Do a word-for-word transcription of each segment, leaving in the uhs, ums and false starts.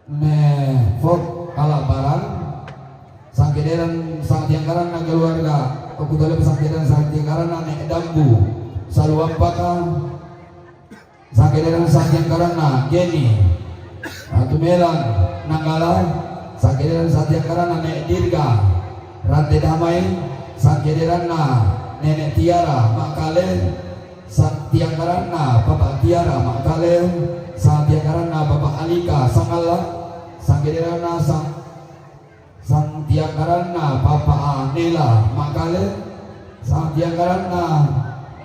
Ne Fok Alabaran, sangkederan sangtiangkaranna keluarga, Okutolep sangkederan sangtiangkaranna ne Dambu, Saluampaka, sangkederan sangtiangkaranna Geni, Atumelang Nanggala, sangkederan sangtiangkaranna ne Dirga, Rante Damai, sangkederanna Nenek Tiara Makale, sangtiangkaranna Bapak Tiara Makale, sangtiangkaranna Bapak Alika Sangala, sangkederanna sang, sangtiangkaranna Bapak Anela Makale, sangtiangkaranna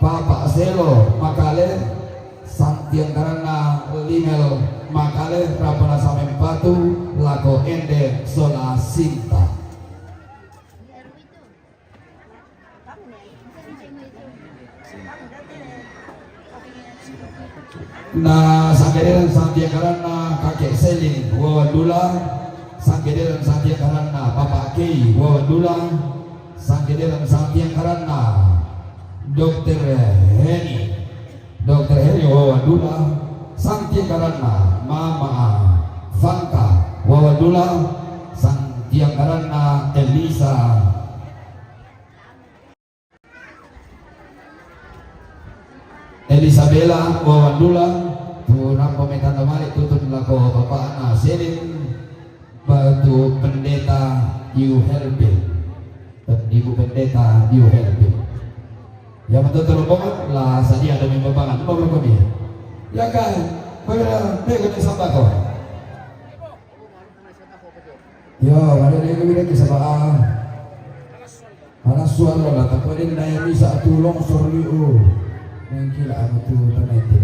Bapak Selo Makale, sangtiangkaranna Limel Makale, rampona samempatu lako ende sola sinta. Na sangkederan sangtiangkaranna Kakek Selin Wawandula, sangkederan sangtiangkaranna Bapak Kei Wawandula, sangkederan sangtiangkaranna Dokter Heni, Dokter Heni Wawandula, sangtiangkaranna Mama Fangka Wawandula, sangtiangkaranna Elisa Elisabela Wawandula, tu rampo metana male tutun lako bapakna Selin, batu pendeta Yu Helpin, ibu pendeta Yu Helpin. Ya, betul rombongan lah sadia demi babangan, mau berapa dia? Ya kan, pada bego di sambako. Yo, ada dia kami lagi sama. Mana suara lah, tak boleh naik bisa tu longsor liu. Yang gila aku tu, tak naik tu.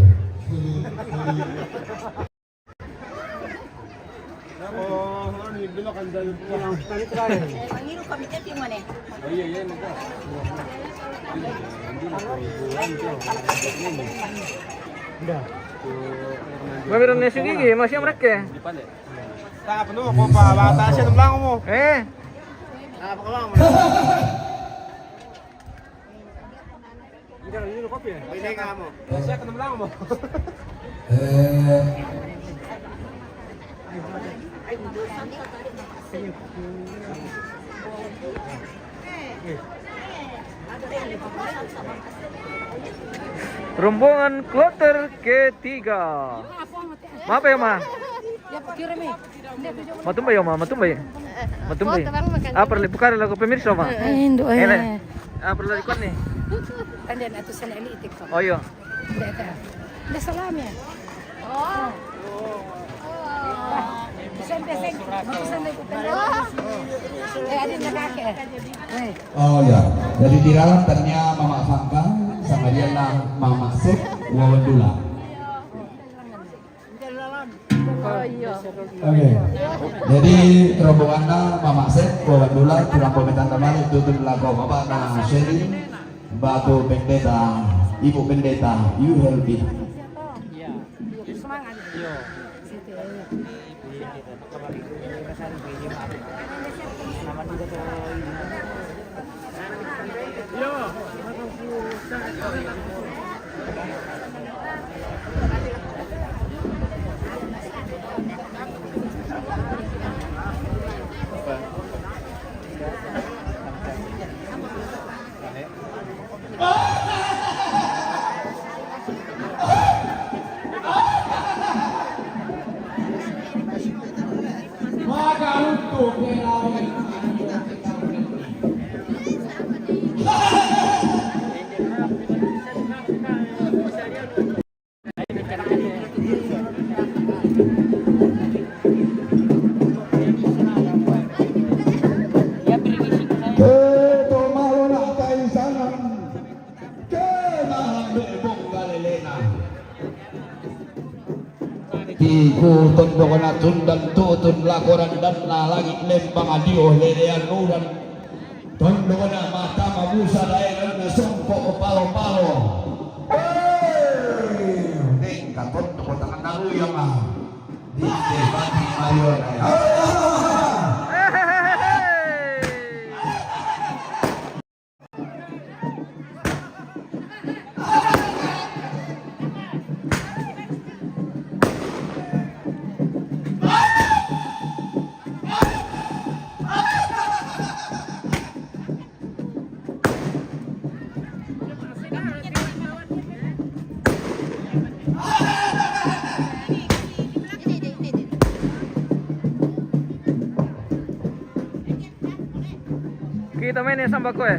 Mamiron na sige, masih mereka. Tak apa nama kau pa bata siya ng blanco mo. Eh. Apa ka lang mo? Hindi ka nila kopi eh. Hindi ka mo. Siya ka ng blanco mo. Eh. Rombongan kloter ketiga. Maaf ya, Ma. Matumba ya, Ma, matumba ya. Matumba ya. Ah, perlu buka lagu pemirsa, Ma. Eh, Indo, eh. Ah, perlu ikut nih. Kan dia anak tu sana ini itik tu. Oh, iya. Dia salam ya. Oh. Bisa, bisa, bisa. Eh, ada nak kakek. Eh. Oh ya, jadi di dalam ternyata Mama Fangka, sama dia lah Mama Sep, Wawandula. Oke. Jadi rombonganna Mama Sep, Wawandula, tulang pemetan kembali, tutun lako Bapak na Seri, Batu Pendeta, Ibu Pendeta, you help me. Semangat. Ke to malo na taisanan. Ke mahambe bongga lelena. Tiku tondokna tundan tutun lakoran dan na langit lembang adio lelean udan. Tondokna mata mabusa daerah na songko palo-palo. Hei, nengka tondok tangan naru yang ah. Di debati Mario na ya. Kita main ya samba koe.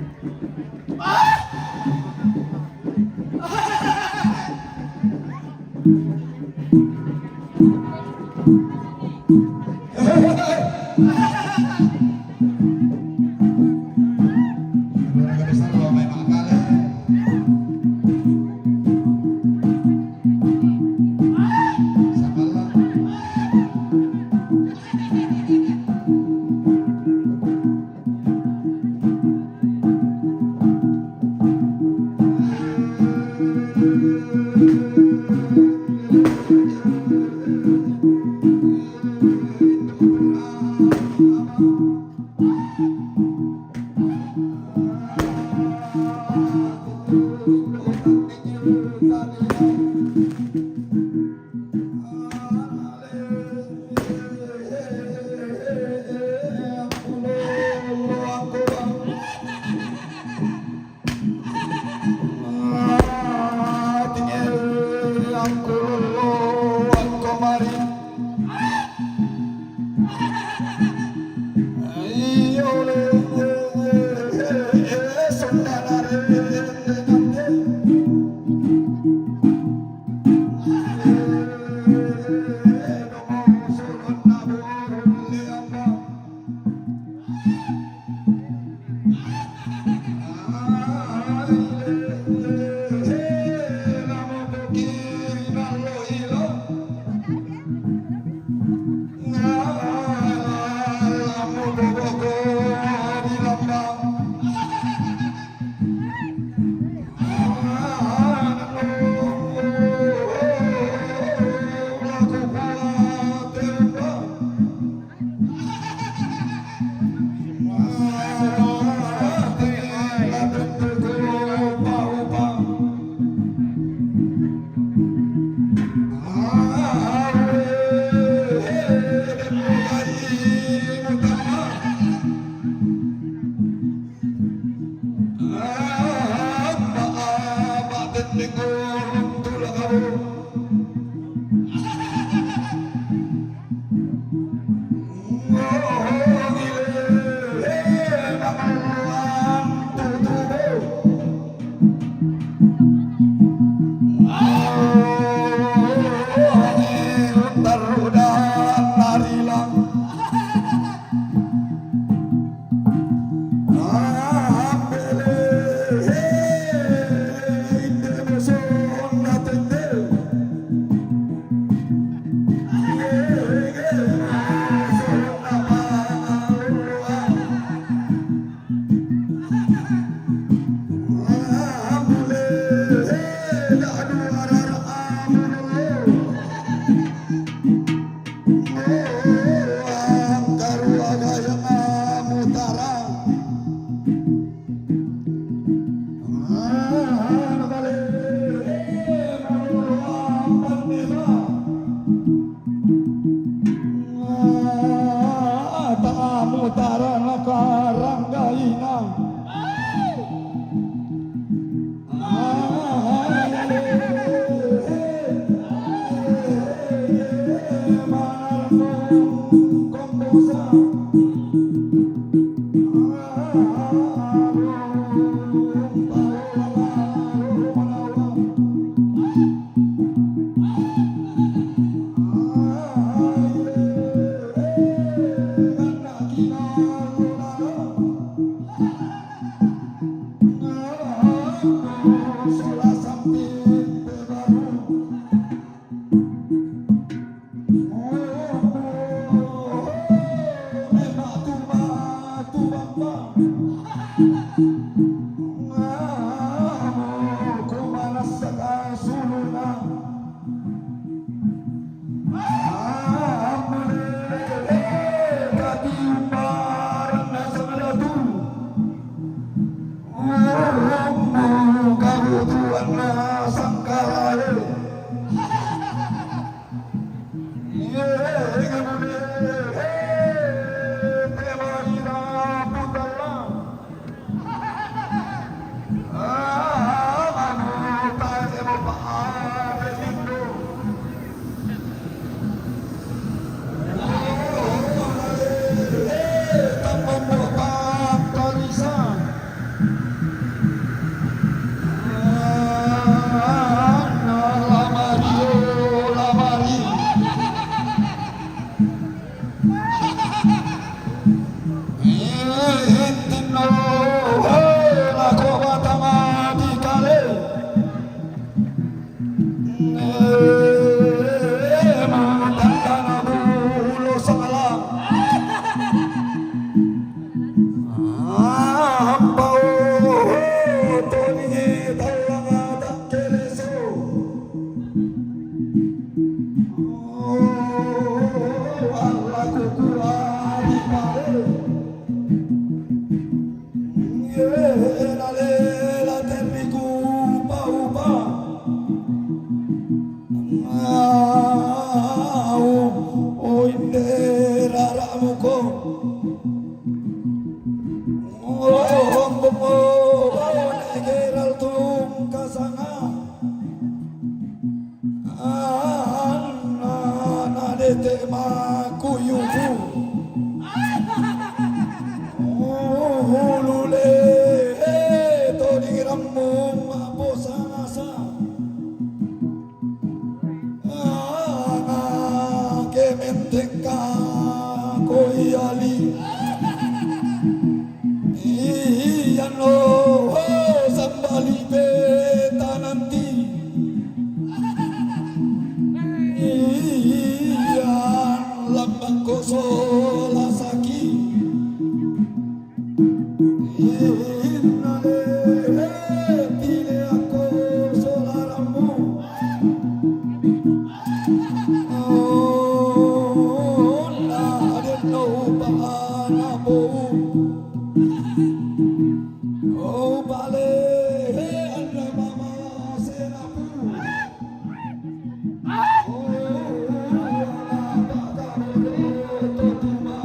Nde raramu ko. Oh, oh, oh, oh, negeral tung kasanga. Ana, na dete makuyuhu. Uhulule, to di rammu maposasa. Ana, kementeka koyali. Iyan lo, ho, sambali pe tananti. Iyan lambang ko sola saki. Inna le, pile ako sola rammu. Oh, na den no upana po. Oh, bale, he, anna mama senapu. Oh, na baka modo to tuma.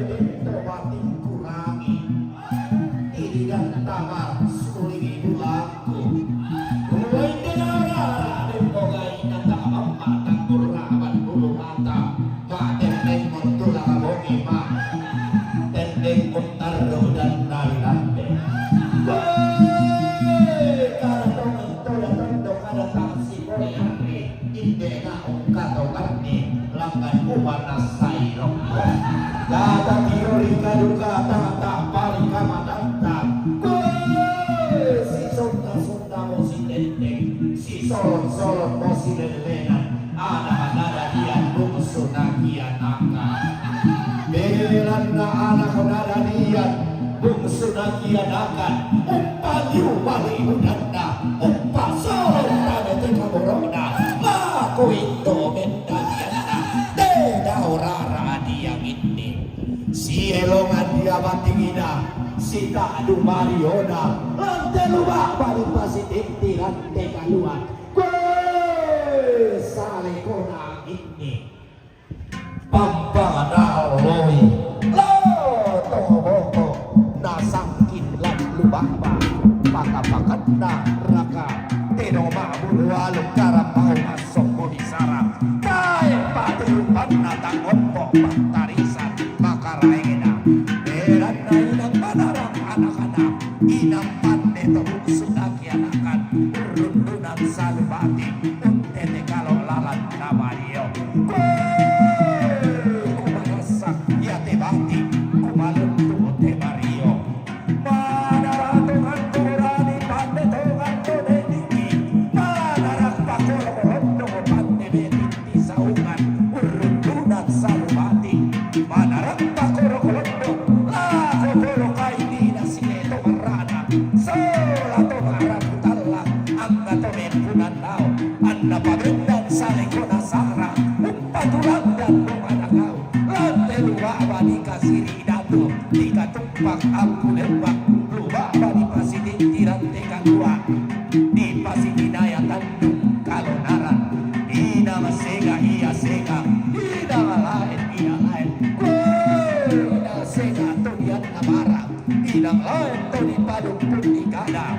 Dito bating kurangi. Iligan tabar suling ibu laku. Buai tenara, Raden Mogai, kata mama tanggul raban bulu mata. Ma tendeng mun tulang bongi, ma. Tendeng mun tarru dan nari lande. Woi, kada tong itu datang do kada tangsi boleh hari. Indena ungkato karni, langgan umana sai rombo. Kata tiuri kaduka tata pali kamatanta. Kue, si sonda-sonda mo si tendeng, si solon-solon mo si lelenan. Anak nada dian bungsu nakian akan. Belanna anak nada dian bungsu nakian akan. Umpaliu bali udanda. Umpasolon tane teka borona. Mako indo mendadianna. Te dao rara adia minni. Si elongan dia batingina. Si tak dumariona. Lante luba bali pasititiran teka luan. Kue sale kona inni. Pampana loi. Lo to boko nasangkin lan lubaba. Paka-pakanna raka. Teno mabulu aluk karam mau masok bodi sarap. Kae pati rupanna tangompo pantarisan. Makaraena. Beranna inang manarang anak-anak. Inang pande to bungsu nakianakan. Urrundunan salu bati. Untete kalo lalan namario. Kue! Kumanassak ia te bati. Kumaluntu te mario. Manarato nganto rani pande to nganto deniki. Manarang pakoro kolondo pande beti. Ti saungan urrundunan salu bati. Manarang pakoro kolondo lako polo kainina sineto marrana. Sola to marapu tallang angga to mempunan lao. Anna pabendan saleko nasara. Umpatulandan mo manakau. Lante luba bani kasiri datu. Di katumpak ampu lembak. Luba bani pasititiran teka dua. Di pasitinaya tandung kalonaran. Ina masega ia sega. Ina malaen ia laen. Kue ina Di padung pun ikada.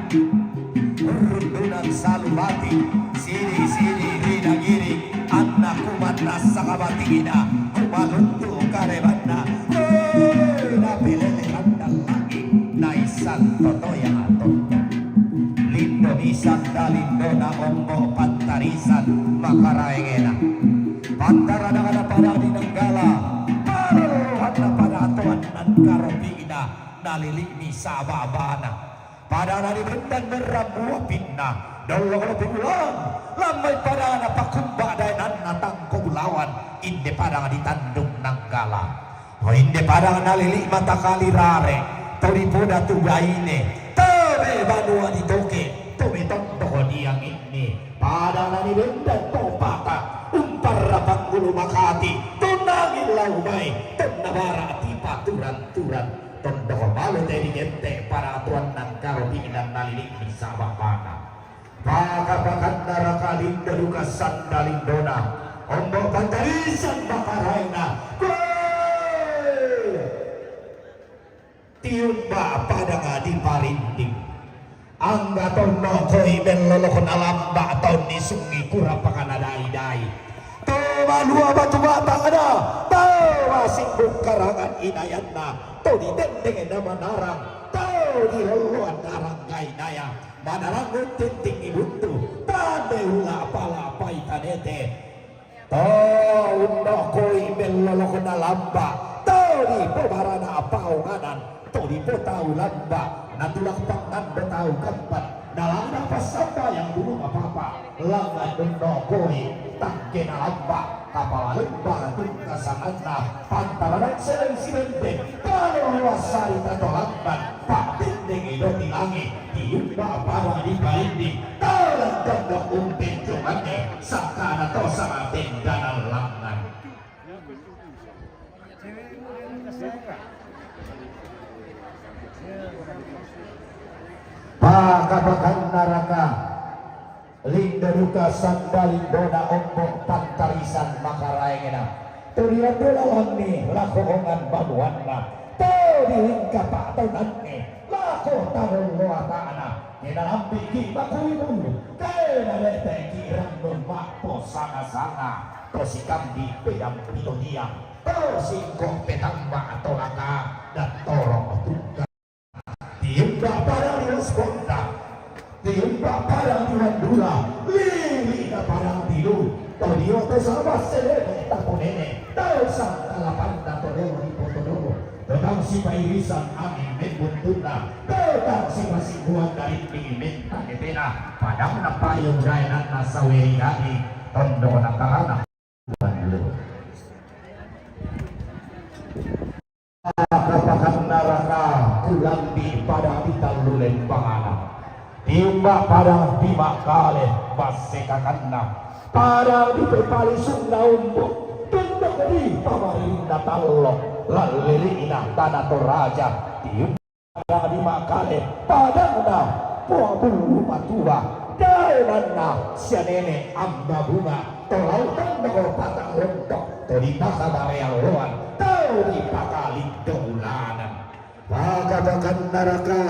Rundunan salubati. Sidi-sidi rina giri. Anna kuman nasa kabati gina. Kumaluntu karebanna. Woi, napelele randang lagi. Naisan totoya ato. Lindo misan dalindona ombo pantarisan makaraengena. Pantara dangana pada di nenggala. Palaluhanna pada atoan nan karopi'na. Nalili'mi saba-babana. Padana di bendan merrambua pinna, dollok lopi bulan, lammai padana pakumba daenanna tangko bulawan, inde padang di tandung nanggala. To inde padang nalili mata kali rare, to di poda tu baine, to be banua di toke, to be tondoko diang ini. Padana di bendan to pata, umparra panggulu makati, to nangin lau mai, to nabara ti paturan-turan. Tondoko malu te digente paratuan nangkaro bidan naliliki sababana. Paka-pakanna raka lindo duka sanda lindona. Ombo pantarisan makaraina. Woi! Tiumba padanga di parinding. Angga tonno koi mellolokna lamba taun ni sungi kura pakana dai-dai. To malua batu batangna, to masimbung karangan inayanna, to ditendeng na manarang, to dilolloan narang gainaya, manarang tinting ibuntu, tande ula pala paitanete. To undokoi mellolokna lamba, to dipobarana paonganan, to dipotau lamba, natulak pangando tau kampan, nalangna passambayang bulung apa-apa, langan undokoi, tangkena lamba, kapala lamba tungka sanganna, pantaranan seleng sibente, kalo luas sari tatolamban, patindingi doti langit, Tiumba pada di parinding, talan tondok umpenjunganne, sakana to sama tenda nallangan. Paka-pakanna raka, lindo duka sanda lindona ombo pantarisan makaraengena. Turian dola lanni lako ongan banuanna. To dilingka pataunanni. Lako tarullo ata'na, kena lambiki makui bulu, kena leteki rannun ma'po sanga-sanga, to sikambi pedang pito diang, to singko petamba tolaka, dan torong tungka. Tiumba pada di Wasponda. Tiumba pada di Mandula, lilina pada tilu, to dio to sama selene taponene, to sangkalapanna to dewa di Potodoro, to tang sipairisan angin membuntunna, to tang sipasingguan dari tinggi minta ketena, padang na payung daenanna saweri dadi, tondo na karana. Kapakan naraka, kulambi pada di tallu lembangana. Tiumba pada di makale, bassekakanna. Pada di pepalisunna umbu, tunduk di pamarinna tallo, lallilina tana toraja. Tiumba pada di makale, padangna poa bulu matua, daenanna sia nene amba bunga. To lautan negoro patang lontong, to dipaka bareang loan, to dipaka lindo ulanan. Paka-pakan naraka,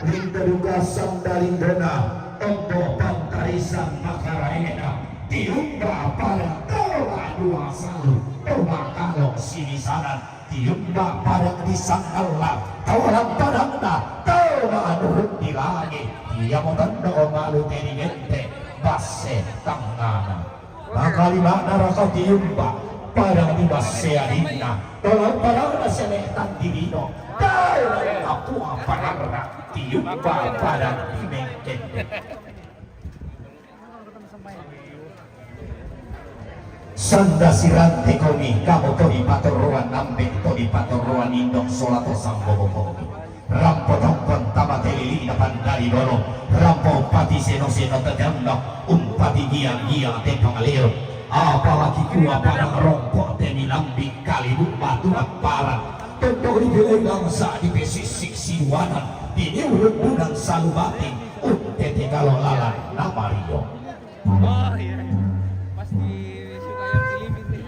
lindo duka sanda lindona, ombo pantarisan makaraena, tiumba pada to dua salu, to makalo sinisanan, Tiumba pada di sangalla, tawalang padangna, tau manuhuk di langit, iamo tando malu tedi gente, basse tangngana. Maka lima naraka tiumba, pada di basse adinna, tawalang padangna sene tandidino, tau apua padarna, tiumba pada di mengkende. Sanda sirante komi, kamu to dipatorroan ambe, to dipatorroan indong sola to sambobo komi. Rampo tongkon tama telili na pandari dono, rampo umpati seno-seno tejamno, umpati gia-gia te pangaleo. Apalagi kua padang rompo te milambi kalibu batu aparan. Tondok di belai bangsa di pesisik siwanan, di niurut bunang salubating, untete kalo lalan namario. Oh iya, iya. Pasti suka yang film itu.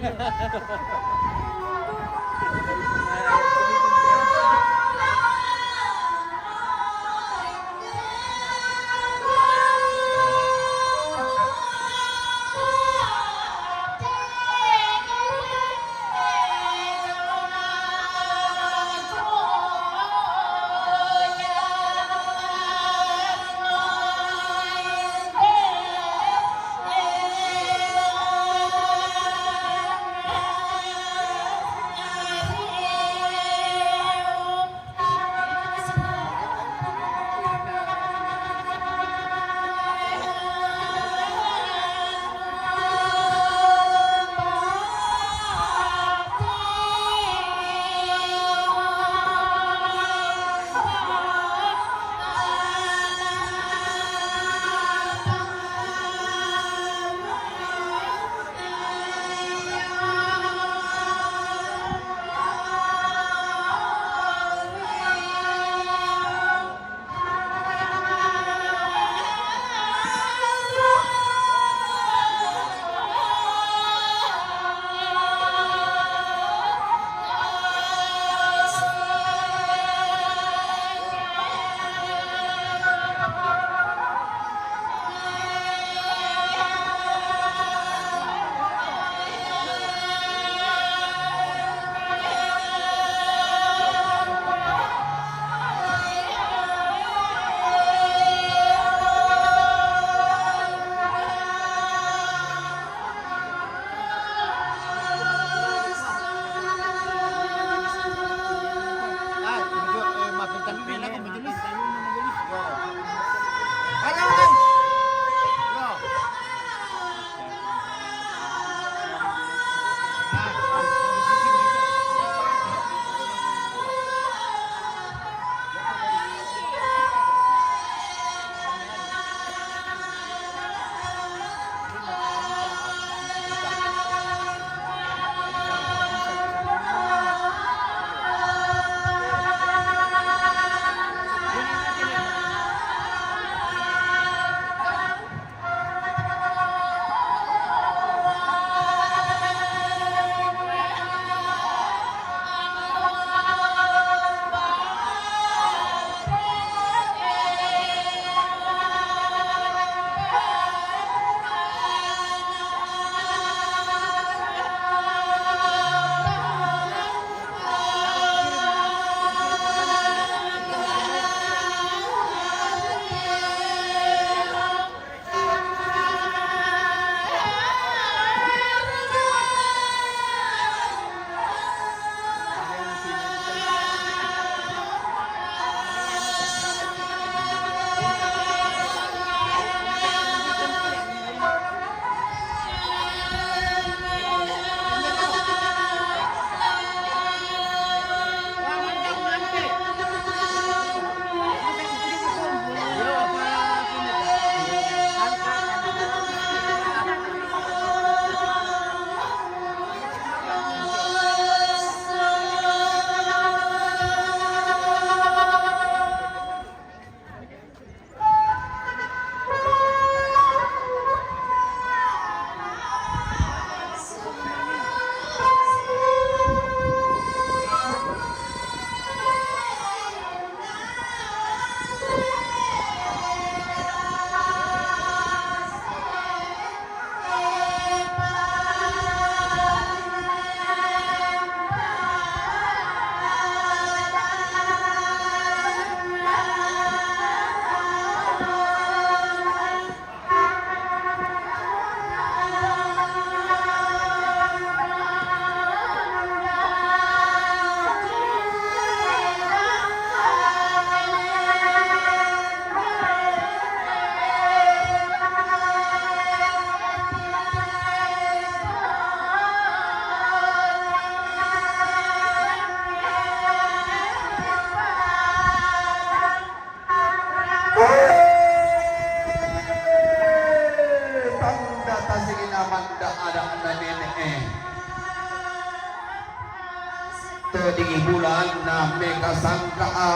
Na meka sangka a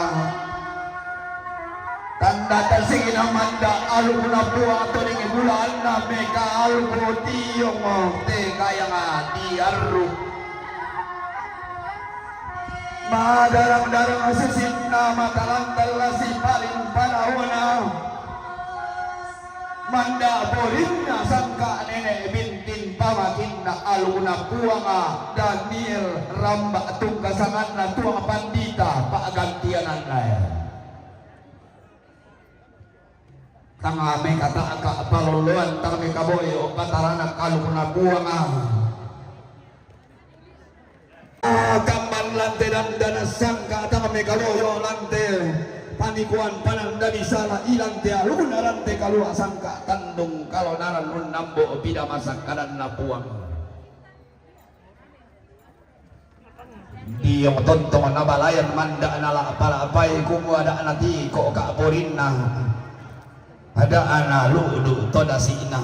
tanda tasina manda aluku na pua to ningi bulan na meka aluku tiong te kayanga di aru. Madarang-darang sisinna matalantal si paling padaona. Manda porinna sangka nene bintin pamakinna alukna puanga Daniel ramba tungkasanganna tuang pandita pagantiananna. Tanga mekataka paloloan tanga mekaboyo patarana kalukna puanga. Kamban lante dandana sangka tama mekaloyo lante panikuan pananda di sala ilante aluna lante kalua sangka tandung kalonaran nun nambo pida masakkadanna puang. Diong tontong nabalayan manda nala palapai kumu ada nati ko ka porinna ada ana ludu to dasina.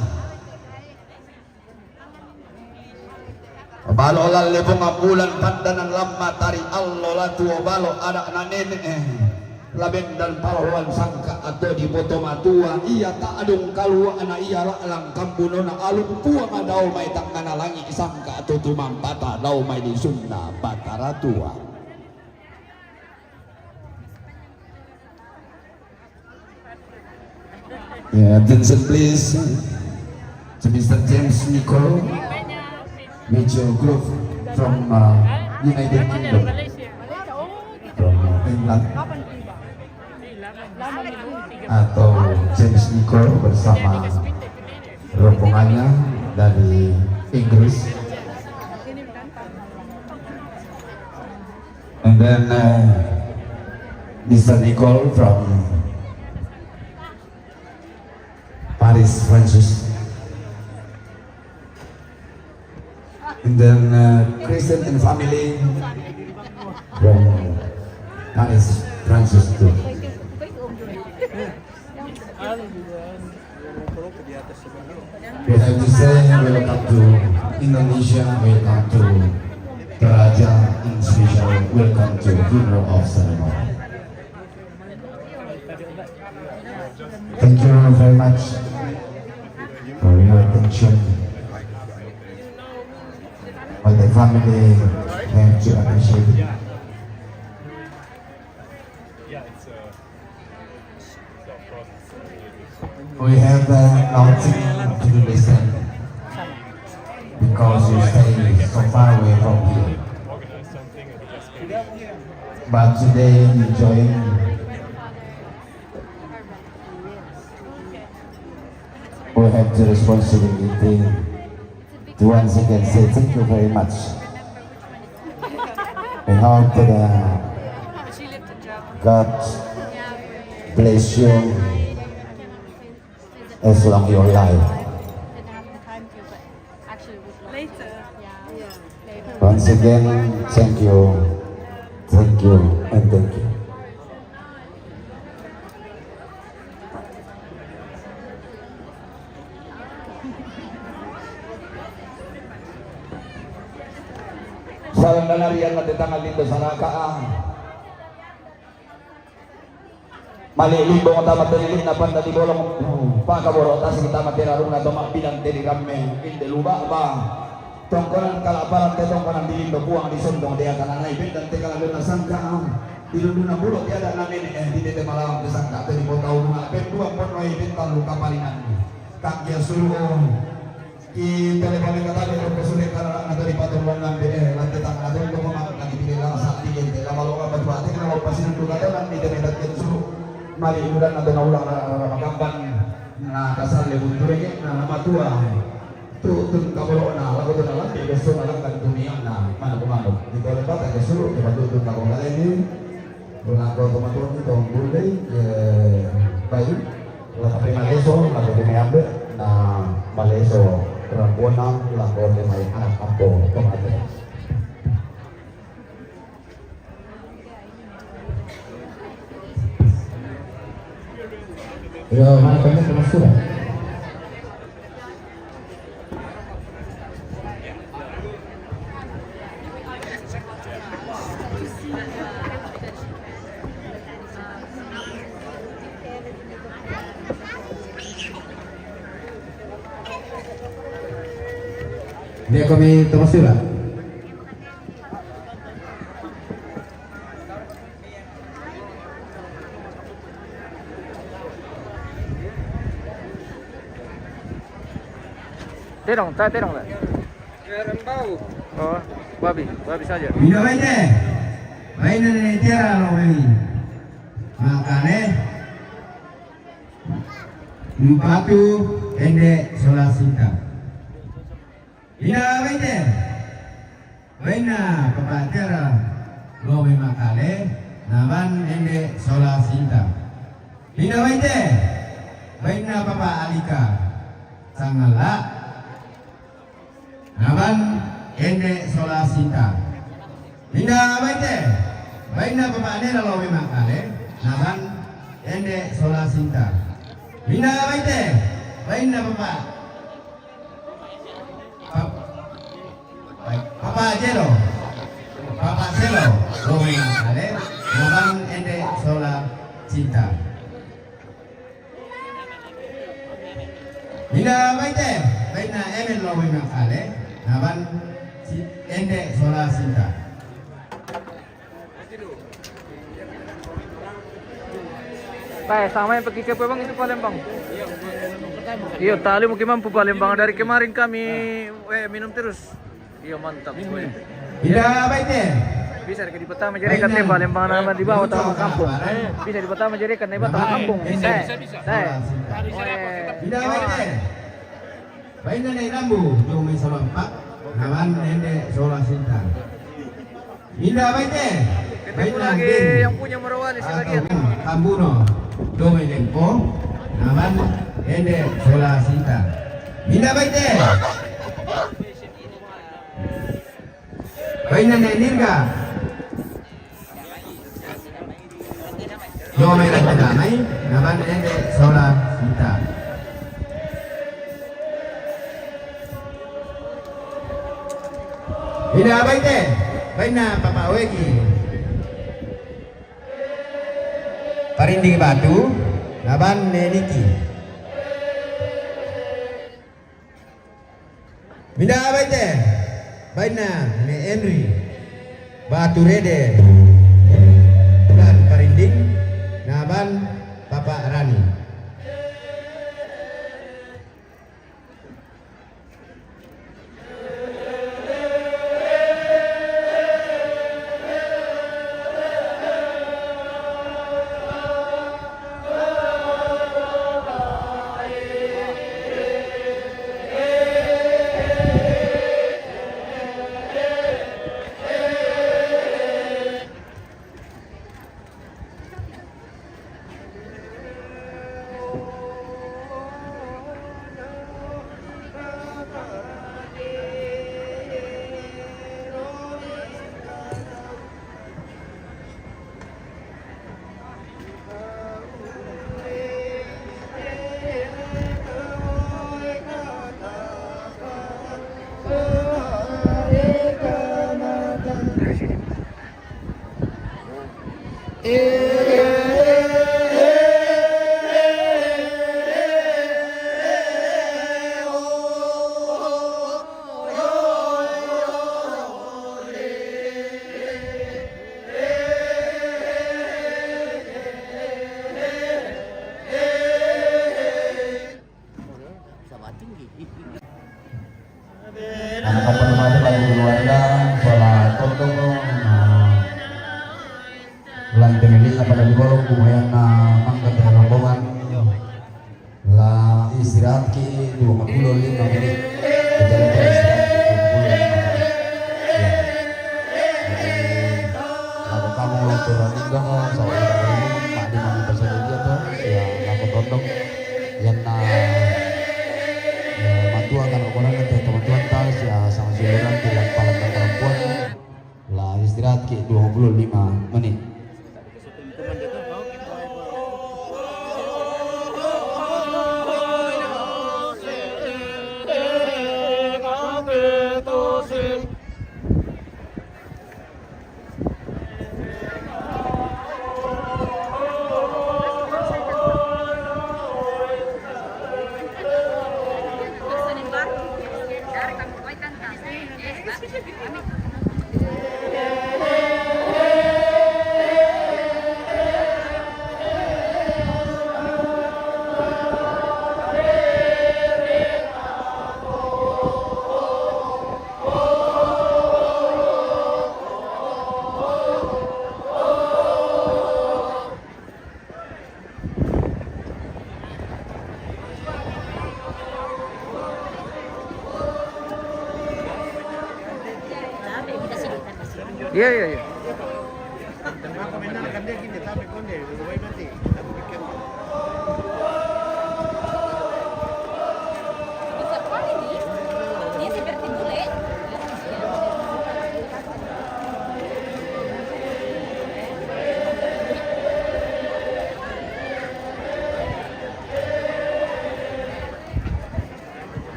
Balo lalle bonga bulan pandanan lamma tari allo latuo balo ada na nene. Labendan paloan sangka atau di boto matua ia tak adung kalua na ia lalang kambunona alung puang dau mai tangana langi sangka atau tumampata dau mai di sunna batara tua. Yeah, attention please to Mister James Nicole, major group from uh, United Kingdom, from uh, England, atau James Nicole bersama rombongannya dari Inggris. And then uh, Mister Nicole from Paris, France. And then uh, Christian and family from Paris, France too. We have to say welcome to Indonesia, welcome to Toraja, and special welcome to funeral of Salomon. Thank you very much for your attention. But the family have to appreciate it. We have uh, nothing to do this time because you stay so far away from here. But today you join. We have the responsibility to once again say thank you very much. We hope that uh, God bless you as long your life. Later. Once again, thank you. Thank you and thank you. Salam danarian na tetang lindo saraka. Mali limbong tama telili na panda di bolong. Pakaboro tasik tama teraruna toma bilang teri ramme inde luba ba. Tongkonan kalaparan te tongkonan di lindo buang di sondong dea tananai bendan te kalaluna sangka. Di lunduna bulo tiada nanene eh di tete malawang te sangka te di kota ulunga ben dua ponoi bentan luka palinan. Kaki suruh. Ki telefone katale ro ko sule kala na dari patoluan nambe eh lante tang na dari ko mama na di pile la sa di gente la malo ka batu ate na lo pasin du kata na di deme dat ken suru mali udan na dona ulang na na makamban na kasal le bunture ke na na matua tu tun kabolo na la ko na la ke so na la kan dunia na mana ko mano di tole bata ke suru ke batu tun na ko kale ni. Lako tomaton ni tong bulai ke bayu. Lako pe maleso, lako pe meambe na maleso rambuana, lako pe mai anak apo tomaton. Ya, mana kami termasuk? Dia kami Thomas Sula. Tedong, ta tedong ta. Oh, babi, babi saja. Minda baite. Baina ne tiara lo mei. Makane. Mpatu ende sola sinta. Minda baite. Baina papa tiara lo mei makale. Naban ende sola sinta. Minda baite. Baina papa alika. Sangala. Naban ende sola sinta. Minda baite. Baina papa anela lo mei makale. Naban ende sola sinta. Minda baite. Baina papa. Pa-, papa jelo. Papa selo. Lo mei makale. Naban ende sola sinta. Minda baite, baina ende lo mei makale, naban si-, ende sola sinta. Bae, sama yang pergi ke Palembang itu Palembang. Iyo, tali mungkin mampu Palembang. Dari kemarin kami, eh, minum terus. Iyo, mantap. Minum, minum. Ida baite. Bisa di pertama jadi kan tembak lembang nama di bawah tahu kampung. Bisa di pertama jadi kan tembak tahu kampung. Bisa, bisa, bisa. Ida baite. Baina ne rambu, jong mai salampak. Naban ende sola sinta. Ida baite. Ketemu lagi yang punya Morowali sebagian. Tambuno, jong mai lempo. Naban ende sola sinta. Ida baite. Baina ne nirga. Yo mai kata damai, naban ende sola sinta. Ida baite, baina papa wegi. Parinding batu, naban ne niki. Minda baite, baina ne Henry, batu rede, ban parinding, naban papa rani. Anak apa nama tu lagu keluarga, sola tondong, nah, lantai milik apa tadi bolong, kumayan, nah, mangga rombongan. La istirahat ki dua puluh lima menit. Kita lupa istirahat ki dua puluh lima menit. Ya. Jadi, lagu kamu waktu running dong, so, mak di mana pasal dia tuh, ya, lagu tondong. Yang na, ya, matua kan orang nanti teman-teman tas, ya, sama si orang di lapangan perempuan. La istirahat ki dua puluh lima menit. Iya, iya, iya.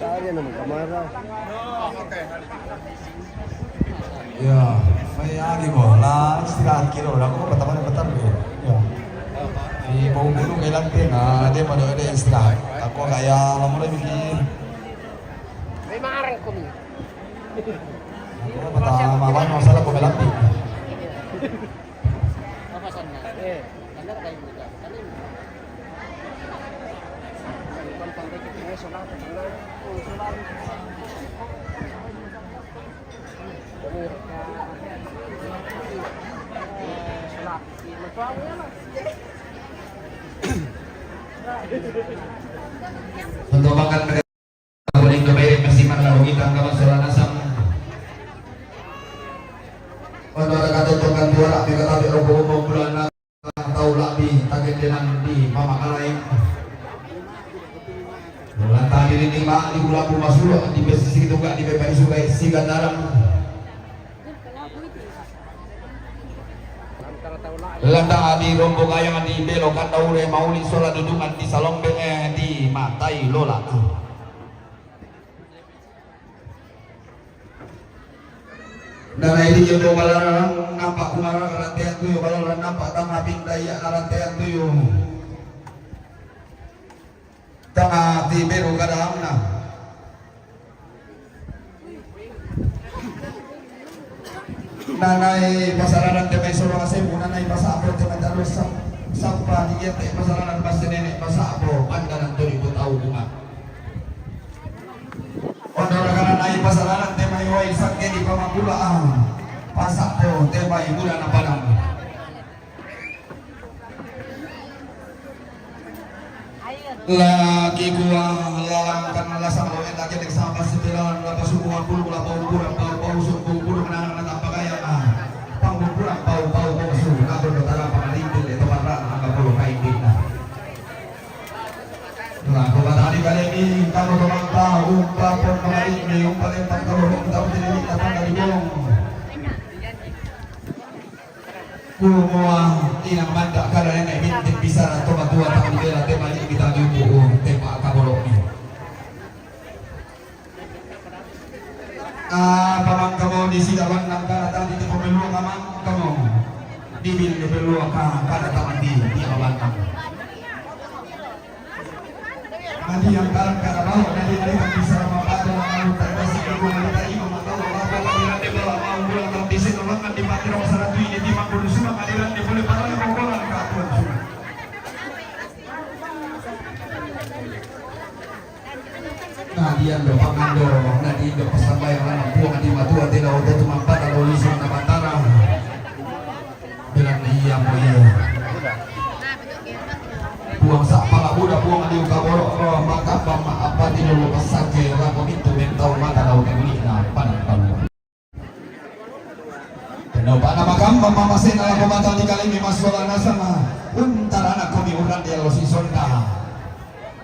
Tadi nama kamera. Ya, mai agi ko la istirahat kiro la ko pertama ni petar ko. Ya. Di bau bulu ke lantai na dia pada ada istirahat. Aku gaya lama lagi. Memang arang kumi. Aku pertama mai masalah ko melatih. Untuk makan Kuning kebairik masiman lalu hitam kawan suara nasang. Untuk ada kata tukan tuara, di kata di robo umum bulan na tau labi takin denan di mama kalai. Bulan tadi di lima di bulaku masuk di besi situ gak di bebek sukai si gandaran. Landa di rombong ayang di belo kanda ure mauli sola dudungan di salombe, eh, di matai lola. Nana ini yo do balaran nampak kumara karantean tuyo balaran nampak tama pinda iya karantean tuyo. Tama ti beru kada amna. Nanai pasaranan te mai soro asebu, nanai pasapo te mai tarus sap-, sapa di ente pasaranan pasti nenek pasapo pandanan turi putau bunga. Ondo rakanan ai pasaranan te mai wai sakke di pamakula, ah. Pasapo te mai mula na padang. Laki kua lalangkan lasang lo enak ketek sama sebilan lapa suku ampul kula pau kurang pau pau suku kurang nang nang apa kaya ah. Pau kurang pau pau pau suku kabur kota lapa kalintil itu parang angka puluh kaintil nah. Nah, kota tadi kali ini kamu teman tahu umpa pon kemarin ini umpa lempar kalau kita menjadi kita tanggal di bong. Kumoa inang manda kada nenek bintik bisa na toma tua tang di bela tema di kita di upu tembak kabolok ni. Ah, pamang kamo di sida bandang kada tadi di pembelua kamang kamo. Di bil di belua ka kada tama di di bandang. Nadi yang kalang karabau, nadi yang bisa mapado, mau terkasih ke gua, nadi tadi mau tahu apa, nadi nanti bawa mau pulang, mau di sini, orang kan di mati, orang sana tuh, ini di Mangkuru Sulang, nadi nanti boleh parah, mau pulang, Kak Tuan Sulang. Nadi yang do pangando, nadi yang do pasambayang, anak buah, nadi matua, tidak otot, mampat, atau lisang, na batara. Bilang iya mo iya. Buang sa pala buda buang di uka borok ro maka pama apa di lulu pasake rako itu mentau mata dau di na padan palu. Kenapa nama kamba mama sena lako mata di kalimi maswala nasama. Untara anak komi uran dia lo si sonda.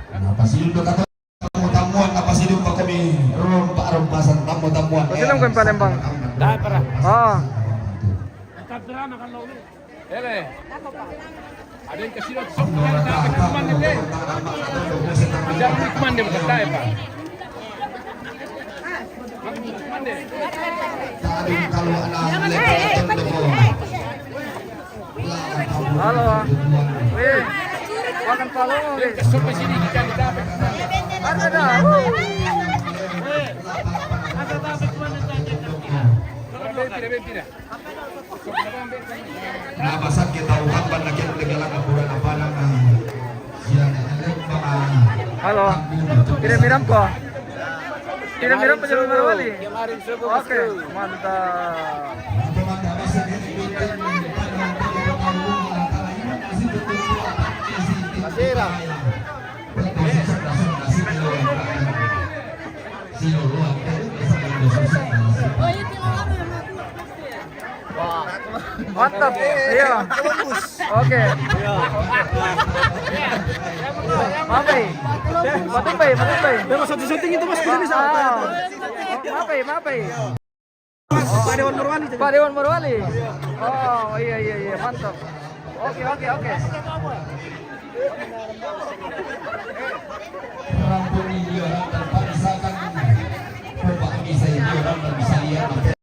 Kenapa si Indo kata Tamu-tamuan apa sih dong pakai mi rompak-rompasan tamu-tamuan. Pasti dong kan Palembang. Dah, parah. Ah. Ele. Ada yang kasih waktu sok kita ke teman ini. Jangan teman dia berkata ya, Pak. Tadi kalau anak lepas itu. Halo. Weh, makan palu, weh. Ada dah. Wuh. Nah, pasal kita ungkapkan lagi yang tegalan apuran apa nama? Siang, ada apa? Halo. Tidak miram ko? Tidak miram ko, Jalan Morowali? Oke, mantap. Masira. Mantap. Iya. Oke. Mape? Matumpe, matumpe. Dia masuk syuting itu, Mas, tidak bisa. Ah. Mape, mape? Pak Dewan Morowali. Pak Dewan Morowali. Oh, iya, iya, iya, mantap. Oke, oke, oke. Rampung ini orang terpaksakan. Coba bisa ini orang tak bisa lihat.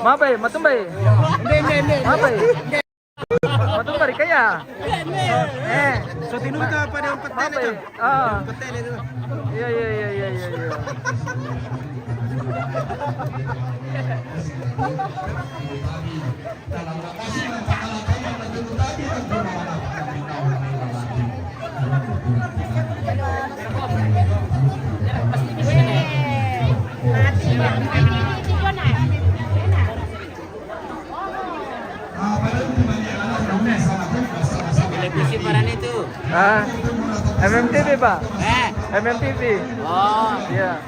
Mape, matumpe? Mape? Matumpe kaya? Eh. So, tinuruan ka pa ng patene. Mape? Ah. Patene, no? Iya, iya, iya, iya, iya, iya. Televisi para itu. Ah, M M T V, Pak. Eh. M M T V. Oh. Iya.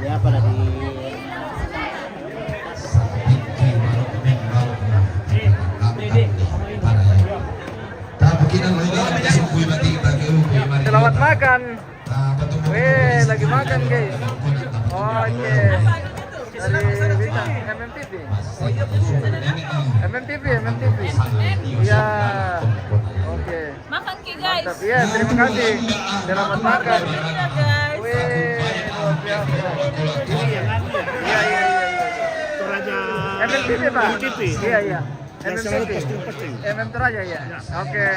Ya, pada di Selamat makan. Weh, lagi makan, guys. Oh, iya. Dari Bintang, M M T V. M M T V, M M T V. Iya. Oke. Makan ki, guys. Mantap. Iya, terima kasih. Selamat makan. Iya, guys. Weh, luar biasa. Iya, iya, iya, iya. Toraja M M T V, Pak? M M T V. Iya, iya. Yang selalu M M T V. Posting-posting. M M Toraja, ya? Ya. Oke.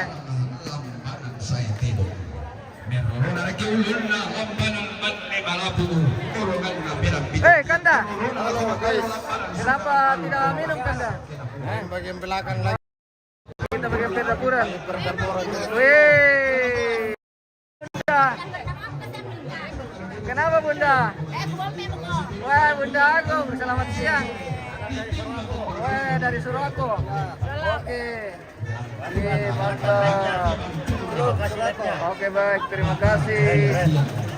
Eh, Kanda. Kenapa tidak minum, Kanda? Bagian belakang lagi. Kita bagian perdapuran. Weh. Bunda. Kenapa, Bunda? Wah, Bunda Agung, selamat siang. Wah, dari Suroko. Oke. Oke, mantap. Oke, baik, terima kasih.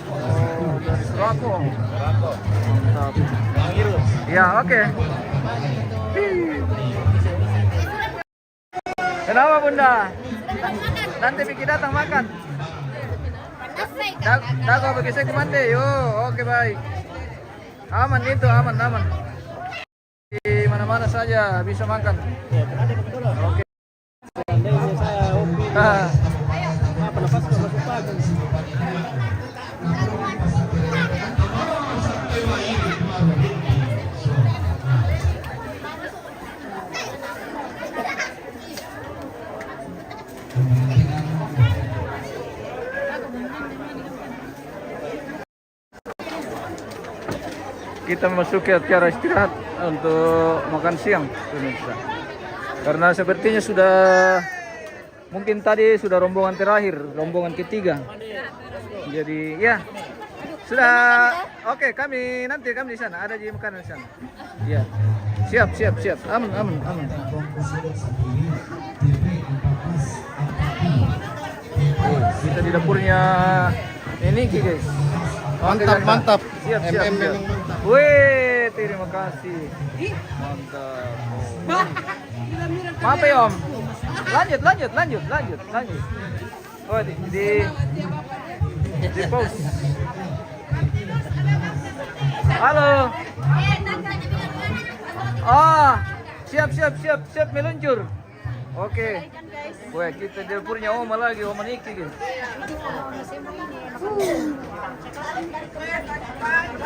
Oh, dari Suroko. Mantap. Ya, oke. Kenapa, Bunda? Nanti Vicky datang makan. Dak, dak apa kisah ke mande? Yo, oke, baik. Aman itu, aman, aman. Di mana-mana saja bisa makan. Oke. Seandainya saya hobi, ah, apa, lepas ke masuk pagi. Kita memasuki acara istirahat untuk makan siang, pemirsa. Karena sepertinya sudah Mungkin tadi sudah rombongan terakhir, rombongan ketiga. Jadi, ya. Sudah, oke, kami nanti kami di sana. Ada di makanan di sana. Ya. Siap, siap, siap. Aman, aman, aman. Oh, kita di dapurnya ini, guys. Oke, mantap, guys. Mantap. Siap, siap, M M siap. Memang mantap. Weh, terima kasih. Mantap. Oh. Maaf ya, Om. Lanjut, lanjut, lanjut, lanjut, lanjut. Oh, di, di, di pause. Halo. Oh, siap, siap, siap, siap meluncur. Oke. Weh, kita di dapurnya Oma lagi, Oma Niki, guys.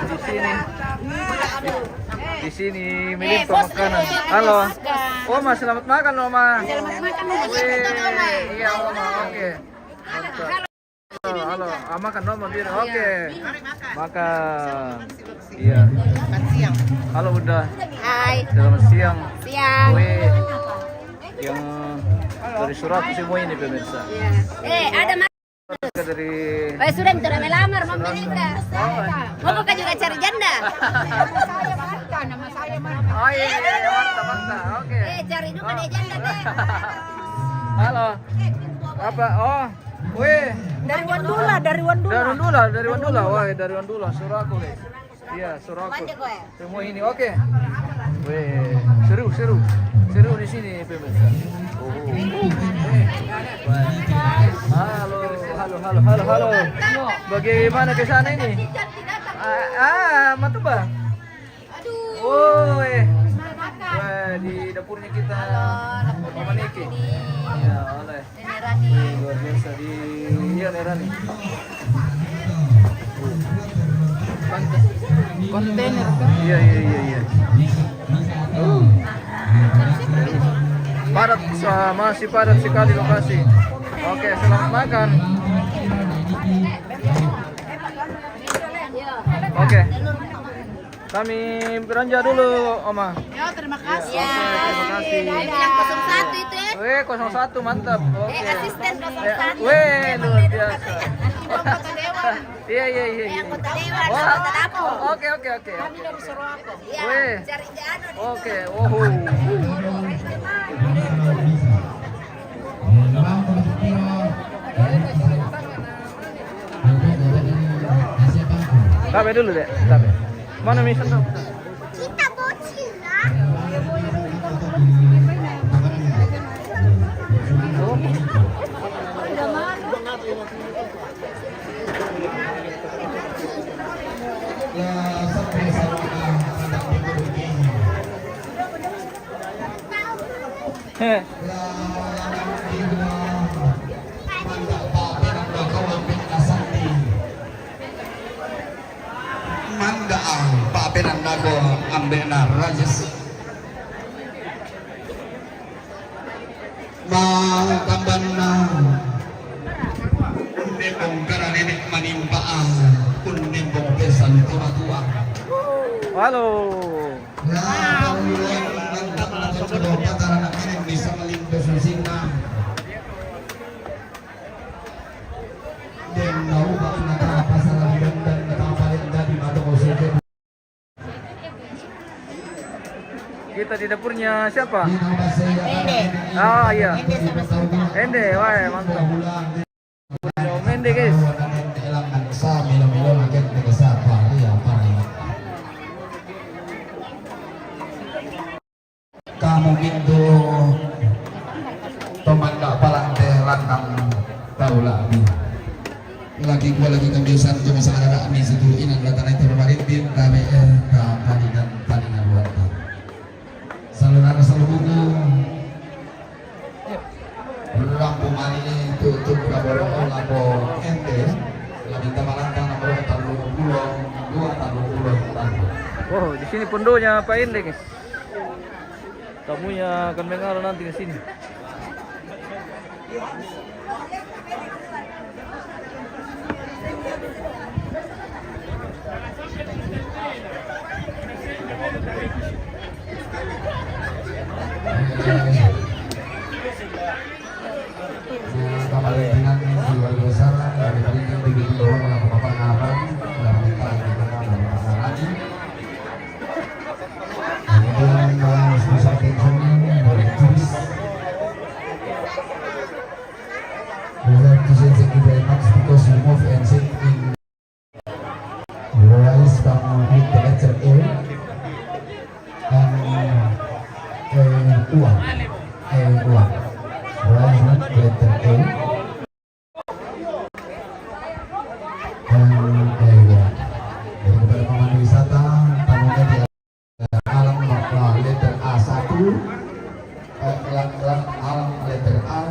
Di sini. Di sini melimpah makanan. Halo. Oma, selamat makan, Oma. Selamat makan, Oma. Weh, iya, Oma. Oke. Mantap. Halo, halo. Ah, makan, Oma, biar. Oke. Makan. Iya. Halo, Bunda. Hai. Selamat siang. Siang. Weh. Yang dari Suraku semua ini, pemirsa. Iya. Eh, ada dari. Eh, sudah, sudah melamar, mau menikah. Oh. Mau buka juga cari janda? Nama saya Marta, nama saya Marta. Oh, iya, iya, iya, Marta, Marta. Oke. Eh, cari juga dia janda, deh. Halo. Apa? Oh. Weh. Dari Wandula, dari Wandula. Dari Wandula, dari Wandula. Wah, dari Wandula, Suraku, guys. Iya, Suraku. Semua ini, oke. Weh, seru, seru. Seru di sini, pemirsa. Oh. Halo, halo, halo, halo, halo. Bagaimana ke sana ini? Ah, ah, Matuba. Woi. Wah, di dapurnya kita. Halo, dapurnya Mama Niki. Iya, oleh. Nenek Rani. Wih, luar biasa di, iya, Nenek Rani. Kontainer, kan? Iya, iya, iya, iya. Padat, sa-, masih padat sekali lokasi. Oke, selamat makan. Oke. Kami belanja dulu, Oma. Ya, terima kasih. Ya, oke, terima kasih. Ini yang kosong satu itu, ya. Weh, kosong satu, mantap. Oke. Eh, asisten kosong satu. Weh, luar biasa. Anggota dewan. Iya, iya, iya, iya. Eh, anggota dewan, wah, anggota dapur. Oke, oke, oke. Kami dari Sorowako. Iya, weh, cari anu di, oke, oh. Tabe dulu, Dek. Tabe. Mana misan tuh? Kita bocil lah. Heh. Mangga, ah, papenannako ambe'na raja si. Ma tambanna. Unnembong kana nene' manimpa, ah, unnembong pesan to matua. Halo. Kita di dapurnya siapa? Ende. Ah, iya. Ende sama Sinta. Ende, wah, mantap. Om Ende, guys. Kamu pintu pemanda palante landang tahu lagi. Lagi gua lagi kebiasaan tu masalah anak ni situ inan datang itu kemarin pinta B R ka palingan palingan luar. Saudara seluruh Lampu mani tutup kaboro lapo ente. Laminta malantang nomor tellu puluh dua, tellu puluh telu. Oh, di sini pondonya Pak Ende, guys. Tamunya akan mengarah nanti ke sini. Pimpinan keluarga besar dari Belitung begitu bahwa melakukan pengarahan dan minta kita melakukan pengarahan. Kemudian uh, special attention dari Chris. We have to say thank you very much because you move and sit in Rice come with the letter A and uh, uang. A uang. Rice with letter A dan A uang. Jadi kepada pemandu wisata, tamunya di alam uh, letter A satu, uh, alam, alam letter A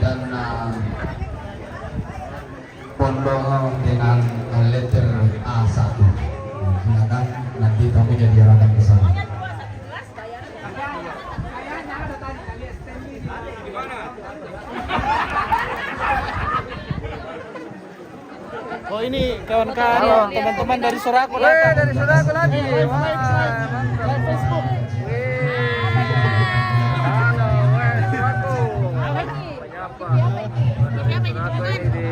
dan uh, pondok dengan letter A satu. Silakan nanti kamu jadi arahkan ke sana. Oh, ini kawan-kawan, teman-teman dari Soraku datang. Dari Soraku lagi. Wah, mantap. Wih. Halo, weh, Soraku. Menyapa. Menyapa ini di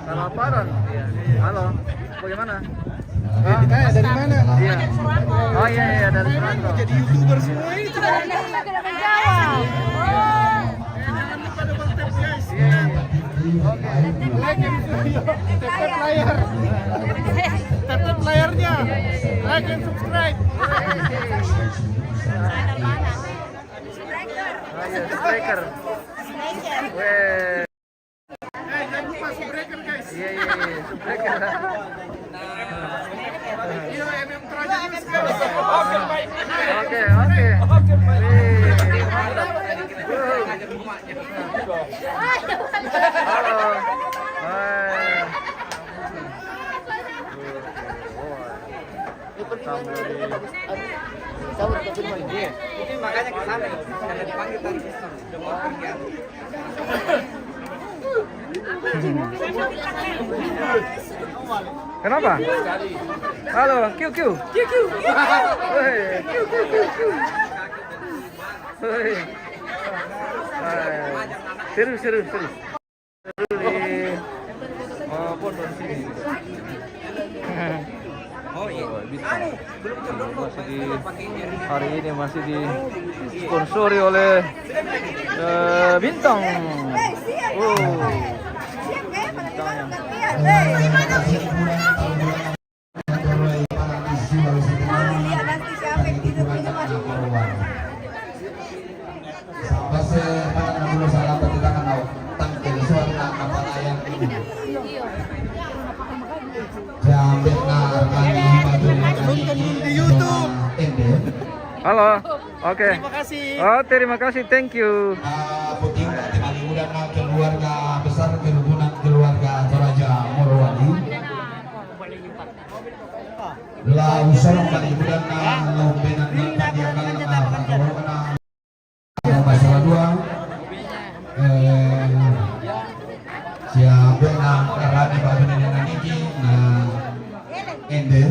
Talaparan. Iya. Halo, bagaimana? Hah? Kayak dari mana? Iya. Oh iya, iya, dari Soraku. Jadi YouTuber semua itu. Jangan lupa double tap, guys. Iya. Oke. Like and subscribe. Tap layar. Tap layarnya. Like and subscribe. Striker. Weh. Eh, jangan lupa subscribe, guys. Iya, iya, iya, subscribe. Iya, M M Teraja News, guys. Oke, oke. Wih, mantap. Halo. Hai. Oke, wah. Ini pergi main, pergi, pergi. Aduh, sahur, pergi main. Iya. Ini makanya ke sana, karena dipanggil tadi. Udah mau pergi, ya. Kenapa? Halo, kiu, kiu. Kiu, kiu. Woi, kiu, kiu, kiu, kiu. Woi. Hai. Serius, serius, serius. Di, eh, pondok sini. Oh iya. Masih di, hari ini masih disponsori oleh eh, Bintang. Oh. Bintang yang Halo. Oke. Terima kasih. Oh, terima kasih. Thank you. Puting keluarga besar kerubunan keluarga Toraja Morowali. La usah kali bulan na lo benan na tadi akan na pakai na masalah dua. Eh, siapa na rani baru ni na niki na ende.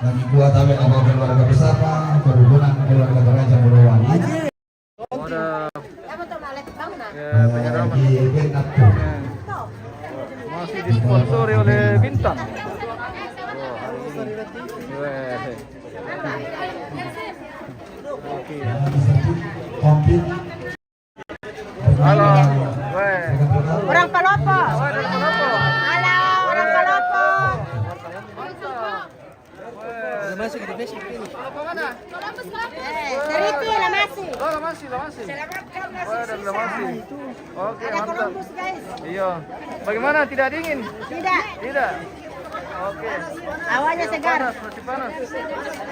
Kami kuat tabe apa keluarga besar pa kerubunan keluarga Toraja Morowali. Ada ya, penyiraman. Masih disponsori oleh Bintang. Wah, hari ini. Weh. Oke. Halo. Weh. Orang Palopo. Weh, dari Palopo. Halo, orang Palopo. Mantap. Udah masuk di Facebook ini. Eh, dari itu ya, la masih. Oh, la masih, la masih. Selamatkan nasi. Wah, dari la masih. Oke, mantap. Ada Columbus, guys. Iya. Bagaimana? Tidak dingin? Tidak. Tidak. Oke. Awalnya segar. Panas, masih panas. Iya,